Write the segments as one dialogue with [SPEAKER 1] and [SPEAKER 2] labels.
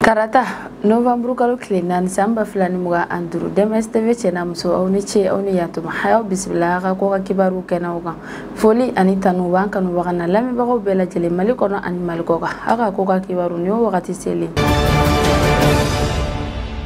[SPEAKER 1] Tarata novembre kalo tile 4 san 2025 DMS TV cɛ n'a muso aw ni ce aw ni yantuma a y'aw bisimila a ka ko ka kibaru kɛnɛw kan foli ani tanu b'an kanubaga na lamɛnbagaw bɛɛ lajɛlen Mali kɔnɔ ani Mali kɔkan aw ka ko ka kibaru nin y'o wagati selen.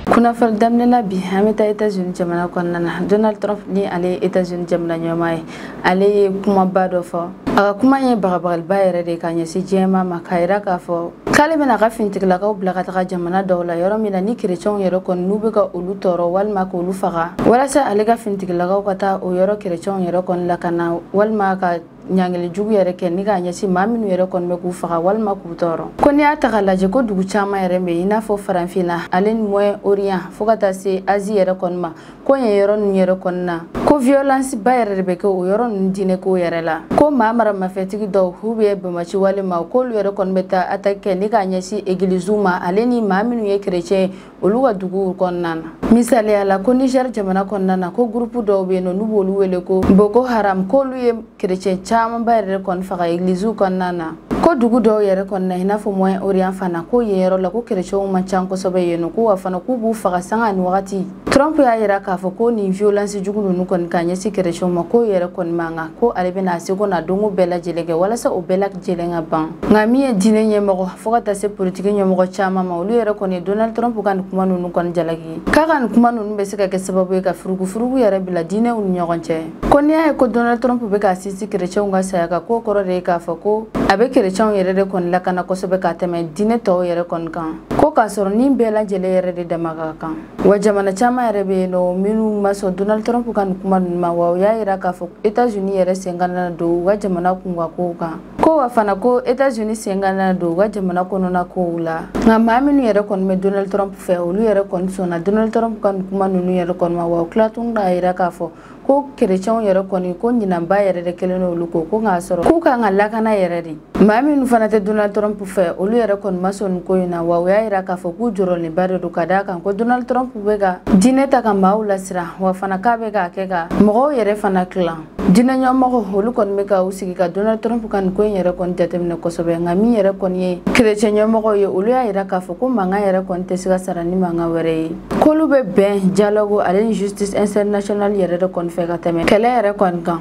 [SPEAKER 1] Kunnafoni daminɛ la bi an bɛ taa États-Unis jamana kɔnɔna na. Donald Trump ni ale ye États-Unis jamana ɲɛmaa ye, ale ye kumaba dɔ fɔ. A ka kuma ye bagabagaliba yɛrɛ de ka ɲɛsin diɲɛmaa ma, k'a yira k'a fɔ k'ale bɛna a ka finitigilakaw bila ka taga jamana dɔw la yɔrɔ min na ni kerecɛnw yɛrɛ kɔni n'u bɛ ka olu tɔɔrɔ walima k'olu faga, walasa ale ka finitigilakaw ka taa o yɔrɔ kerecɛnw yɛrɛ kɔni lakana walima ka ɲangili jugu yɛrɛ kɛ ni k'a ɲɛsin maa minnu yɛrɛ kɔni bɛ k'u faga walima k'u tɔɔrɔ. Ko n'i y'a ta k'a lajɛ ko dugu caman yɛrɛ bɛ yen i n'a fɔ Farafinna ale ni Moyen-Orient fo ka taa se Asie yɛrɛ kɔni ma, ko yen yɔrɔ ninnu yɛrɛ kɔni na ko violence ba yɛrɛ de bɛ kɛ o yɔrɔ ninnu diinɛko yɛrɛ la, ko maa maramafɛntigi dɔw k'u bɛ bamaci walima k'olu yɛrɛ kɔni bɛ taa attaque kɛ ni k'a ɲɛsin église ma ale ni maa minnu ye chrétien ye olu ka duguw kɔnɔna na. Misaliya la ko Niger jamana kɔnɔna na ko groupe dɔw bɛ yen nɔ n'u b'olu wele ko Boko Haram, k'olu ye chrétien camanba yɛrɛ kɔni faga église kɔnɔna na. Ko dugu dɔw yɛrɛ kɔnɔna i n'a fɔ Moyen-Orient fana ko yen yɔrɔ la ko chrétienw man ca kosɛbɛ yen nɔ, ko wa fana k'u b'u faga sanga ni wagati. Trump y'a yira k'a fɔ ko nin violence jugu ninnu kɔni k'a ɲɛsin chrétienw ma k'o yɛrɛ kɔni man kan, ko ale bɛna a seko n'a dɔnko bɛɛ lajɛlen kɛ walasa o bɛɛ lajɛlen ka ban. Nka min ye diinɛ ɲɛmɔgɔ fo ka taa se politiki ɲɛmɔgɔ caman ma, olu yɛrɛ kɔni ye Donald Trump ka nin kuma ninnu kɔni jalaki, k'a ka nin kuma ninnu bɛ se ka kɛ sababu ye ka furugufurugu yɛrɛ bila diinɛw ni ɲɔgɔn cɛ. Ko n'i y'a ye ko Donald Trump bɛ k'a sinsin chrétienw ka saya kan, k'o kɔrɔ de ye k'a fɔ ko a bɛ chrétienw yɛrɛ de kɔni lakana kosɛbɛ ka tɛmɛ diinɛ tɔw yɛrɛ kɔni kan, ko k'a sɔrɔ nin bɛɛ lajɛlen yɛrɛ de dama ka kan. Wa jamana caman yɛrɛ bɛ yen nɔ minnu ma sɔn Donald Trump ka nin kuma ninnu ma, wa u y'a yira k'a fɔ États-Unis yɛrɛ sen kana don u ka jamana kunkan kow kan, ko wa fana ko États-Unis sen kana don u ka jamana kɔnɔna kow la. Nka maa minnu yɛrɛ kɔni bɛ Donald Trump fɛ, olu yɛrɛ kɔni sɔnna Donald Trump ka nin kuma ninnu yɛrɛ kɔni ma, wa u tila tun k'a yira k'a fɔ ko kerecɛnw yɛrɛ kɔni ko ɲinanba yɛrɛ de kɛlen don olu ko k'a sɔrɔ k'u kan ka lakana yɛrɛ de. Maa minnu fana tɛ Donald Trump fɛ, olu yɛrɛ kɔni ma sɔn nin ko in na, wa u y'a yira k'a fɔ k'u jɔrɔlenba de don ka d'a kan ko Donald Trump bɛ ka diinɛ ta ka maaw lasiran, wa fana k'a bɛ k'a kɛ ka mɔgɔw yɛrɛ fana tilan. Diinɛ ɲɛmɔgɔ olu kɔni bɛ ka u sigi ka Donald Trump ka nin ko in yɛrɛ kɔni jateminɛ kosɛbɛ. Nka min yɛrɛ kɔni ye kerecɛn ɲɛmɔgɔw ye, olu y'a yira k'a fɔ ko mankan yɛrɛ kɔni tɛ se ka sara ni mankan wɛrɛ ye, k'olu bɛ bɛn dialogue ale ni justice internationale yɛrɛ de kɔni fɛ ka tɛmɛ kɛlɛ yɛrɛ kɔni kan.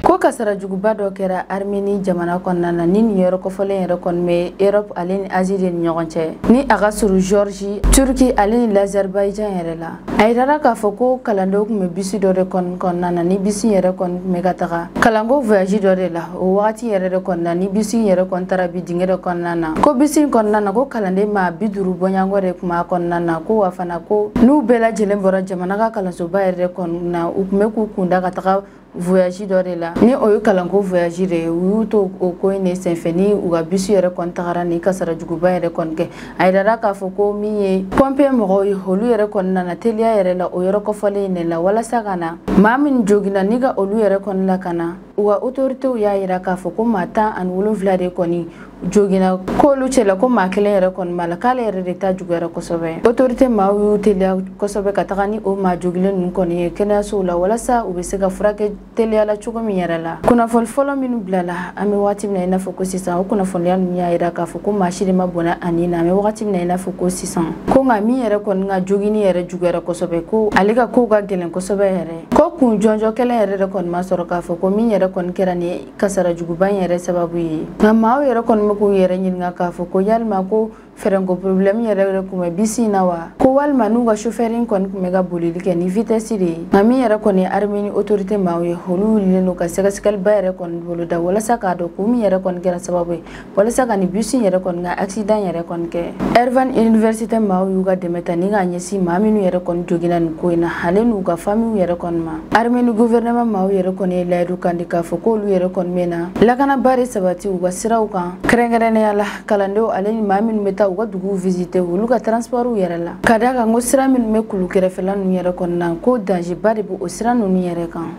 [SPEAKER 1] Ko kasara juguba dɔ kɛra Arménie jamana kɔnɔna na ni nin yɔrɔ kɔfɔlen yɛrɛ kɔni bɛ Europe ale ni Asie de ni ɲɔgɔn cɛ, ni a ka surun Géorgie, Turquie ale ni l'Azerbaïdjan yɛrɛ la. A yirara k'a fɔ ko kalandenw tun bɛ bisi dɔ de kɔni kɔnɔna na, ni bisi yɛrɛ kɔni tun bɛ ka taga kalanko voyage dɔ de la. O wagati yɛrɛ de kɔnɔna na ni bisi yɛrɛ kɔni taara bi dingɛ dɔ kɔnɔna na, ko bisi in kɔnɔna na ko kalanden maa 50 bɔɲɔgɔnko de tun b'a kɔnɔna na, ko wa fana ko n'u bɛɛ lajɛlen bɔra jamana ka kalansoba yɛrɛ kɔni na, u tun bɛ k'u kunda ka taga voyage dɔ de la, ni o ye kalanko voyage de ye. U y'u to o ko in de senfɛ ni u ka bisi yɛrɛ kɔni tagara ni kasara juguba yɛrɛ kɔni kɛ. A yirara k'a fɔ ko min ye pompier mɔgɔw ye, olu yɛrɛ kɔni nana teliya yɛrɛ la o yɔrɔ kɔfɔlen in de la walasa ka na maa min joginna ni ka olu yɛrɛ kɔni lakana. U ka autorités y'a yira k'a fɔ ko maa 17 de kɔni joginna, k'olu cɛla ko maa kelen yɛrɛ kɔni b'a la, k'ale yɛrɛ de ta juguyara kosɛbɛ. Autorité maaw y'u teliya kosɛbɛ ka taga ni o maa jogilen ninnu kɔni ye kɛnɛyasow la walasa u bɛ se ka furakɛ teliya la cogo min yɛrɛ la. Kunnafoni fɔlɔ minnu bilala an bɛ waati min na i n'a fɔ ko sisan, o kunnafoniya ninnu y'a yira k'a fɔ ko maa si de ma bɔnɛ a nin na an bɛ wagati min na i n'a fɔ ko sisan. Ko nka min yɛrɛ kɔni ka jogini yɛrɛ juguyara kosɛbɛ, ko ale ka kow ka gɛlɛn kosɛbɛ yɛrɛ, ko kun jɔnjɔn kɛlɛ yɛrɛ de kɔni ma sɔrɔ k'a fɔ ko min yɛrɛ kɔni kɛra ni kasara juguba in yɛrɛ sababu ye. Nka maaw yɛrɛ kɔni bɛ k'u yɛrɛ ɲininka k'a fɔ ko yalima ko fɛrɛnko problème yɛrɛ de tun bɛ bisi in na wa, ko walima n'u ka chauffeur in kɔni tun bɛ ka bolili kɛ ni vitesse de ye. Nka min yɛrɛ kɔni ye Arménie autorité maaw ye, olu wulilen don ka sɛgɛsɛgɛliba yɛrɛ kɔni boloda walasa k'a dɔn kun min yɛrɛ kɔni kɛra sababu ye walasa ka nin bisi in yɛrɛ kɔni ka accident yɛrɛ kɔni kɛ. Ervan Université maaw y'u ka dɛmɛ ta ni k'a ɲɛsin maa minnu yɛrɛ kɔni joginna nin ko in na, ale n'u ka famille yɛrɛ kɔni ma. Arménie gouvernement maaw yɛrɛ kɔni ye layidu kan di k'a fɔ k'olu yɛrɛ kɔni bɛ na lakanaba de sabati u ka siraw kan, kɛrɛnkɛrɛnnenya la kalandenw ale ni maa minnu bɛ taa u ka duguw visiter olu ka transportw yɛrɛ la, ka d'a kan ko sira minnu bɛ kulu kɛrɛfɛla ninnu yɛrɛ kɔni na, ko danger ba de bɛ o sira ninnu yɛrɛ kan.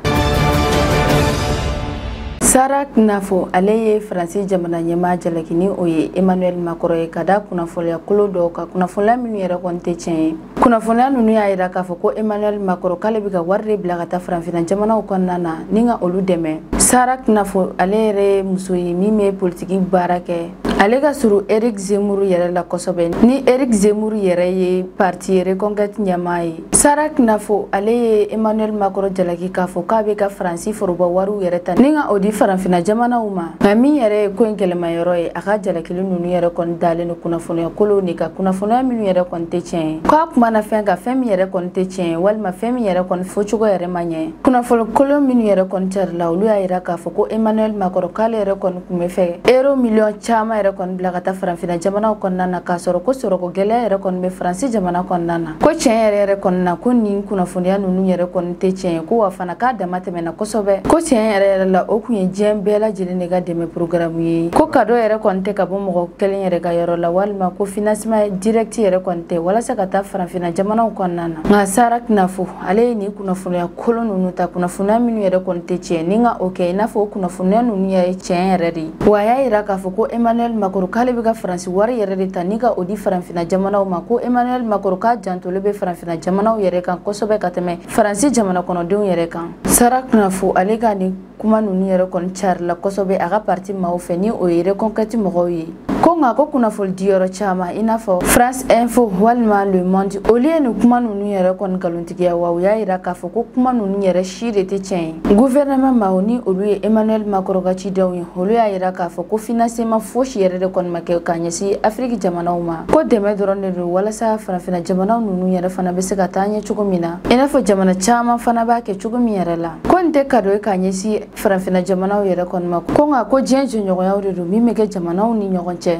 [SPEAKER 1] Sarah Knafo ale ye Faransi jamana ɲɛmaa jalaki ni o ye Emmanuel Macron ye ka da kunnafoniya kolo dɔw kan, kunnafoniya minnu yɛrɛ kɔni tɛ tiɲɛ ye. Kunnafoniya ninnu y'a yira k'a fɔ ko Emmanuel Macron k'ale bɛ ka wari de bila ka taa farafinna jamanaw kɔnɔna na ni ka olu dɛmɛ. Sarah Knafo ale yɛrɛ ye muso ye min bɛ politiki baara kɛ. Ale ka surun Eric Zemmour yɛrɛ la kosɛbɛ, ni Eric Zemmour yɛrɛ ye parti Reconquête ɲɛmaa ye. Sarah Knafo, ale ye Emmanuel Macron jalaki k'a fɔ k'a bɛ ka Faransi foroba wariw yɛrɛ ta ni ka o di farafinna jamanaw ma. Nka min yɛrɛ ye ko in gɛlɛmayɔrɔ ye, a ka jalakili ninnu yɛrɛ kɔni dalen don kunnafoniya kolonw de kan, kunnafoniya minnu yɛrɛ kɔni tɛ tiɲɛ ye. K'a kumana fɛn kan, fɛn min yɛrɛ kɔni tɛ tiɲɛ ye, walima fɛn min yɛrɛ kɔni fɔcogo yɛrɛ ma ɲɛ. Kunnafoni kolon minnu yɛrɛ kɔni carila, olu y'a yira k'a fɔ ko Emmanuel Macron k'ale yɛrɛ kɔni tun bɛ fɛ euro miliyɔn caman yɛrɛ kɔni bila ka taa farafinna jamanaw kɔnɔna na, k'a sɔrɔ ko sɔrɔko gɛlɛya yɛrɛ kɔni bɛ Faransi jamana kɔnɔna na. Ko tiɲɛ yɛrɛ yɛrɛ kɔni na, ko nin kunnafoniya ninnu yɛrɛ kɔni tɛ tiɲɛ ye, ko wa fana k'a dama tɛmɛna kosɛbɛ. Ko tiɲɛ yɛrɛ yɛrɛ la, o kun ye diɲɛ bɛɛ lajɛlen de ka dɛmɛ programme ye. Ko cadeau yɛrɛ kɔni tɛ ka bɔ mɔgɔ kelen yɛrɛ ka yɔrɔ la, walima ko financement direct yɛrɛ kɔni tɛ walasa ka taa farafinna jamanaw kɔnɔna na. Nka Sarah Knafo, ale ye nin kunnafoniya kolon ninnu ta, kunnafoniya minnu yɛrɛ kɔni tɛ tiɲɛ, ni ka o kɛ i n'a fɔ o kunnafoniya ninnu yɛrɛ ye tiɲɛ yɛrɛ de ye. Wa a y'a yira k'a fɔ ko Emmanuel Macron k'ale bɛ ka Faransi wari yɛrɛ de ta ni ka o di farafinna jamanaw ma, ko Emmanuel Macron k'a jantolen bɛ farafinna jamanaw yɛrɛ kan kosɛbɛ ka tɛmɛ Faransi jamana kɔnɔdenw yɛrɛ kan. Sarah Knafo, ale ka nin kuma ninnu yɛrɛ kɔni carila kosɛbɛ a ka parti maaw fɛ, ni o ye Reconquête mɔgɔw ye. Ko nka ko kunnafoni diyɔrɔ caman, i n'a fɔ France Info walima Le Monde, olu ye nin kuma ninnu yɛrɛ kɔni nkalontigiya, wa u y'a yira k'a fɔ ko kuma ninnu yɛrɛ si de tɛ tiɲɛ ye. Gouvernement maaw, ni olu ye Emmanuel Macron ka cidenw ye, olu y'a yira k'a fɔ ko financement fosi yɛrɛ de kɔni ma kɛ ka ɲɛsin Afiriki jamanaw ma, ko dɛmɛ dɔrɔn de don walasa farafinna jamanaw ninnu yɛrɛ fana bɛ se ka taa ɲɛ cogo min na, i n'a fɔ jamana caman fana b'a kɛ cogo min yɛrɛ la. Ko nin tɛ cadeau ye ka ɲɛsin farafinna jamanaw yɛrɛ kɔni ma, ko nka ko diɲɛ jɛɲɔgɔnyaw de don min bɛ kɛ jamanaw ni ɲɔgɔn cɛ.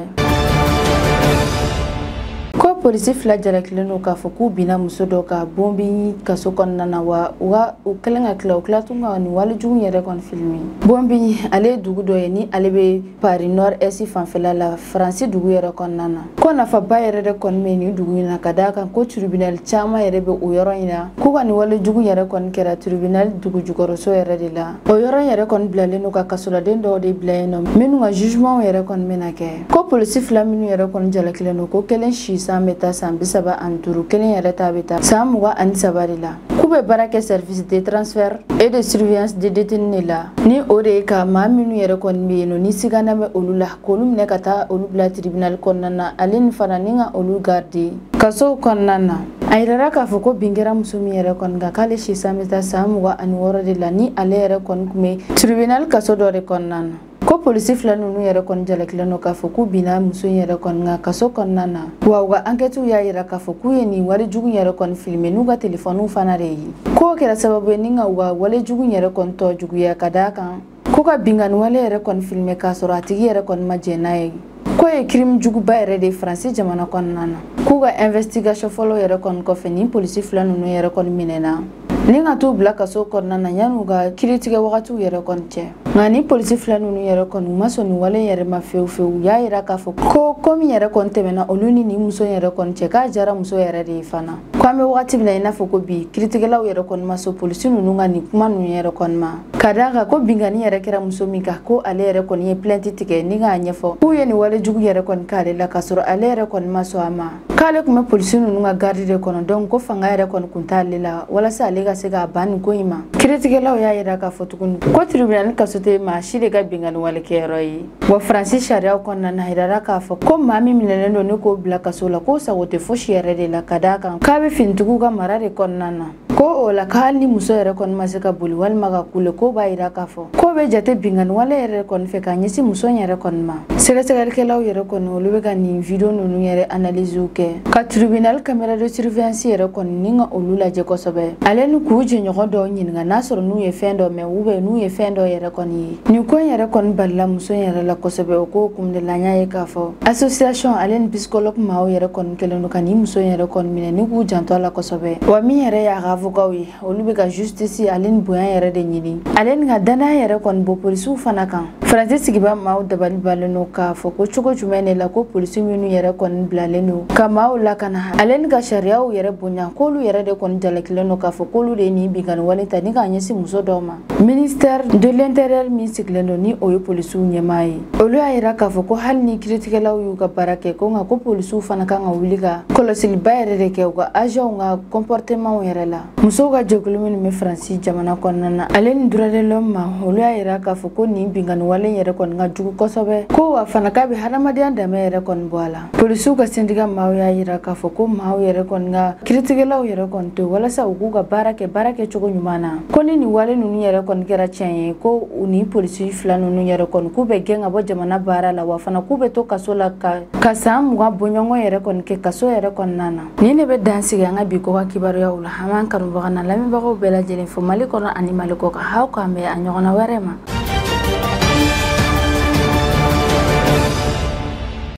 [SPEAKER 1] Ko polisi 2 jalakilen don k'a fɔ k'u binna muso dɔ ka Bobigny kaso kɔnɔna na, wa u kɛlen ka tila, u tila tun ka nin walejugu yɛrɛ kɔni filmer. Bobigny, ale ye dugu dɔ ye ni ale bɛ Paris Nord Est fanfɛla la, Faransi dugu yɛrɛ kɔnɔna na. Ko nafaba yɛrɛ de kɔni bɛ nin dugu in na, ka d'a kan ko tribunal caman yɛrɛ bɛ o yɔrɔ in na. K'u ka nin walejugu yɛrɛ kɔni kɛra tribunal dugu jukɔrɔso yɛrɛ de la. O yɔrɔ in yɛrɛ kɔni bilalen don ka kasoladen dɔw de bila yen nɔ, minnu ka jugement yɛrɛ kɔni bɛna kɛ. Ko polisi 2 minnu yɛrɛ kɔni jalakilen don, ko kelen si san bɛ taa san 35, kelen yɛrɛ ta bɛ taa san 23 de la. K'u bɛ baara kɛ service de transfert et de surveillance de détenus de la, ni o de ye ka maa minnu yɛrɛ kɔni bɛ yen nɔ ni sigana bɛ olu la, k'olu minɛ ka taa olu bila tribunal kɔnɔna na, ale ni fana ni ka olu garder kasow kɔnɔna na. A yirara k'a fɔ ko bin kɛra muso min yɛrɛ kɔni kan, k'ale si san bɛ taa san 26 de la, ni ale yɛrɛ kɔni tun bɛ tribunal kaso dɔ de kɔnɔna na. Ko polisi 2 ninnu yɛrɛ kɔni jalakilen don k'a fɔ k'u binna muso in yɛrɛ kɔni kan kaso kɔnɔna na, wa u ka enquête y'a yira k'a fɔ k'u ye nin walejugu yɛrɛ kɔni filmer n'u ka telefɔniw fana de ye. K'o kɛra sababu ye ni ka u ka walejugu yɛrɛ kɔni tɔ juguya, ka d'a kan ko ka binkanni wale yɛrɛ kɔni filmer k'a sɔrɔ a tigi yɛrɛ kɔni ma jɛn n'a ye, k'o ye crime juguba yɛrɛ de ye Faransi jamana kɔnɔna na. K'u ka investigation fɔlɔ yɛrɛ kɔni kɔfɛ, nin polisi 2 ninnu yɛrɛ kɔni minɛna ni ka t'u bila kaso kɔnɔna na yan'u ka kiiritigɛ wagatiw yɛrɛ kɔni cɛ. Nka ni polisi 2 ninnu yɛrɛ kɔni, u ma sɔn nin wale yɛrɛ ma fewu fewu. U y'a yira k'a fɔ ko ko min yɛrɛ kɔni tɛmɛna olu ni nin muso yɛrɛ kɔni cɛ, k'a jara muso yɛrɛ de ye fana. Ko an bɛ wagati min na i n'a fɔ ko bi, kiiritigɛlaw yɛrɛ kɔni ma sɔn polisi ninnu ka nin kuma ninnu yɛrɛ kɔni ma, ka d'a kan ko binkanni yɛrɛ kɛra muso min kan, ko ale yɛrɛ kɔni ye plainte tigɛ ni k'a ɲɛfɔ k'u ye nin wale jugu yɛrɛ kɔni k'ale la, k'a sɔrɔ ale yɛrɛ kɔni ma sɔn a ma, k'ale tun bɛ polisi ninnu ka garde de kɔnɔ, donc ko fanga yɛrɛ kɔni kun t'ale la walasa ale ka se k'a ban nin ko in ma. Kiiritigɛlaw y'a yira k'a fɔ tuguni ko tribunal kaso tɛ maa si de ka binkanni wale kɛyɔrɔ ye. Wa Faransi sariyaw kɔnɔna na, a yirara k'a fɔ ko maa min minɛlen don ni k'o bila kaso la, k'o sago tɛ fosi yɛrɛ de la, ka d'a kan k'a bɛ finitigiw ka mara de kɔnɔna na. Ko o la k'hali ni muso yɛrɛ kɔni ma se ka boli walima ka kule, k'o b'a yira k'a fɔ k'o bɛ jate binkanni wale yɛrɛ kɔni fɛ ka ɲɛsin muso in yɛrɛ kɔni ma. Sɛgɛsɛgɛlikɛlaw yɛrɛ kɔni, olu bɛ ka nin video ninnu yɛrɛ analyse kɛ ka tribunal caméra de surveillance yɛrɛ kɔni ni ka olu lajɛ kosɛbɛ, ale ni k'u jɛɲɔgɔn dɔw ɲininka n'a sɔrɔ n'u ye fɛn dɔ mɛn ou bien n'u ye fɛn dɔ yɛrɛ kɔni ye. Nin ko in yɛrɛ kɔni balila muso in yɛrɛ la kosɛbɛ. O ko kun de la, an y'a ye k'a fɔ association ale ni psychologue maaw yɛrɛ kɔni kɛlen don ka nin muso in yɛrɛ kɔni minɛ ni k'u janto a la kosɛbɛ. Wa min yɛrɛ y'a ka avocat ye, olu bɛ ka justice ale ni bonya yɛrɛ de ɲini, ale ni ka danaya yɛrɛ kɔni bɔ polisiw fana kan. Faransi sigiba maaw dabali balen don k'a fɔ ko cogo jumɛn de la ko polisi minnu yɛrɛ kɔni bilalen don ka maaw lakana, ale ni ka sariyaw yɛrɛ bonya, k'olu yɛrɛ de kɔni jalakilen don k'a fɔ k'olu de ye nin binkanni wale ta ni k'a ɲɛsin muso dɔw ma. Ministère de l'Intérieur min sigilen don ni o ye polisiw ɲɛmaa ye, olu y'a yira k'a fɔ ko hali ni kiiritigɛlaw y'u ka baara kɛ, ko nka ko polisiw fana kan ka wuli ka kɔlɔsiliba yɛrɛ de kɛ u ka agents ka comportement yɛrɛ la. Musow ka jɛkulu minnu bɛ Faransi jamana kɔnɔna na, ale ni droit de l'homme ma, olu y'a yira k'a fɔ ko nin binkanni wale yɛrɛ kɔni ka jugu kosɛbɛ, ko wa fana k'a bɛ hadamadenya danbe yɛrɛ kɔni bɔ a la. Polisiw ka syndicat maaw y'a yira k'a fɔ ko maaw yɛrɛ kɔni ka kiritigɛlaw yɛrɛ kɔni to walasa u k'u ka baara kɛ baara kɛcogo ɲuman na, ko ni nin wale ninnu yɛrɛ kɔni kɛra tiɲɛ ye, ko u ni polisi fila ninnu yɛrɛ kɔni k'u bɛ gɛn ka bɔ jamana baara la, wa fana k'u bɛ to kaso la ka san 20 bɔɲɔgɔn yɛrɛ kɔni kɛ kaso yɛrɛ kɔnɔna na. Nin de bɛ dan sigi an ka bi ko ka kibaruyaw la. An b'an kanubaga na lamɛnbagaw bɛɛ lajɛlen fo Mali kɔnɔ ani Mali kɔ kan. Aw k'an bɛn a ɲɔgɔnna wɛrɛ ma.